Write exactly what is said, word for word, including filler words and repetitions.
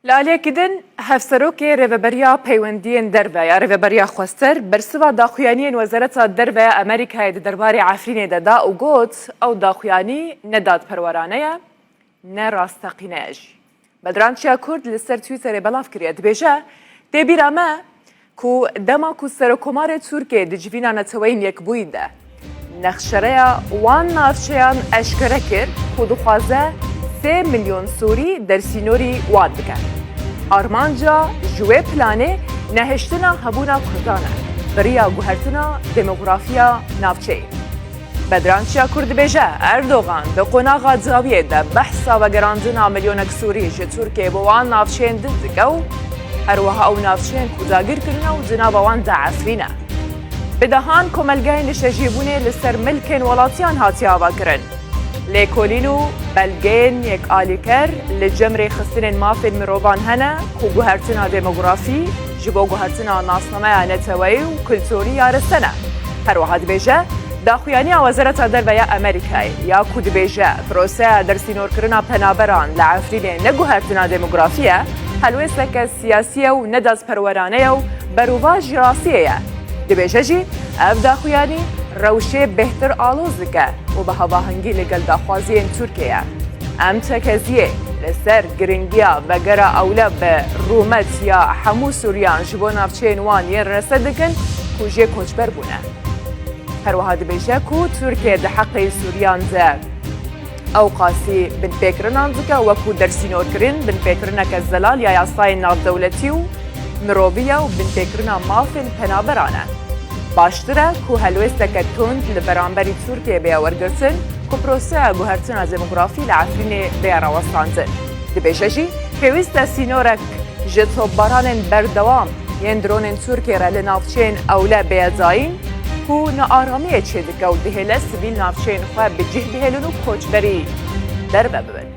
Li aliyekî din, Hevserokê Rêveberiya Peywendiyên Derve ya Rêveberiya Xwester bersiva daxuyaniyên Wezareta Derve ya Amerîkayê di derbarê Efrînê de da û got, ew daxuyanî ne dadperwerane ye, ne rasteqîne ye jî. Bedran Çiyakurd li ser Twitterê belav kiriye, dibêje, tê bîra me ku dema ku Serokomarê Tirkiyê di civîna Neteweyên Yekbûyî de nexşereya wan navçeyan eşkere kir ku dixwaze sê milyon Sûrî dersînorî wan bike. Armanca ji wê planê nehiştina hebûna Kurdan e, bi riya guhertina demografiya navçeyê. Bedran Çiyakur dibêje, Erdogan di qonaxa dawiyê de behsa vegerandina milyonek Sûrî ji Tirkiyê bo wan navçeyên din dike û her wiha ew navçeyên ku dagir kirine û di nava wan de Efrîn e. Bi dehan komelgehên niştecîbûnê li ser milkên welatiyan hatiye avakirin. Lêkolîn û belgeyên yekalîker li cem rêxistinên mafên mirovan hene ku guhertina demografî ji bo guhertina nasnameya neteweyî û kulturî ya riste ne. Her wiha dibêje, daxuyaniya Wezareta Derve ya Amerîkayê ya ku dibêje proseya dersînorkirina penaberan li Efrînê ne guhertina demografî ye, helwêsteke siyasî ye û ne dadperwerane ye û berovajî rastiyê ye. Dibêje jî, ev daxuyanî rewşê bêhtir aloz dike û bi hevahengî li gel daxwaziyên Tirkiyê ye. Em tekeziyê li ser giringiya vegera ewle bi rûmet ya hemû Sûriyan ji bo navçeyên wan yên rêse dikin ku jê koçber bûne. Her wiha dibêje ku Tirkiye di heqê Sûriyan de ewqasî binpêkirinan dike, wekû dersînorkirin binpêkirineke zelal ya yasayên navdewletî û mirovî ye û binpêkirina mafên penaberan e. Baştir e ku helwêsteke tund li beramberî Tirkiyê bêya wergirtin ku proseya guhertina demografî li Efrînê bêya rawestandin. Dibêje jî, pêwîst e sînorek ji topbaranên berdewam yên dronên Tirkiyê re li navçeyên ewle bêya dayîn ku naaramiyê çêdike û dihêle sivîl navçeyên xwe bi cih bihêlin û koçberî derve bibin.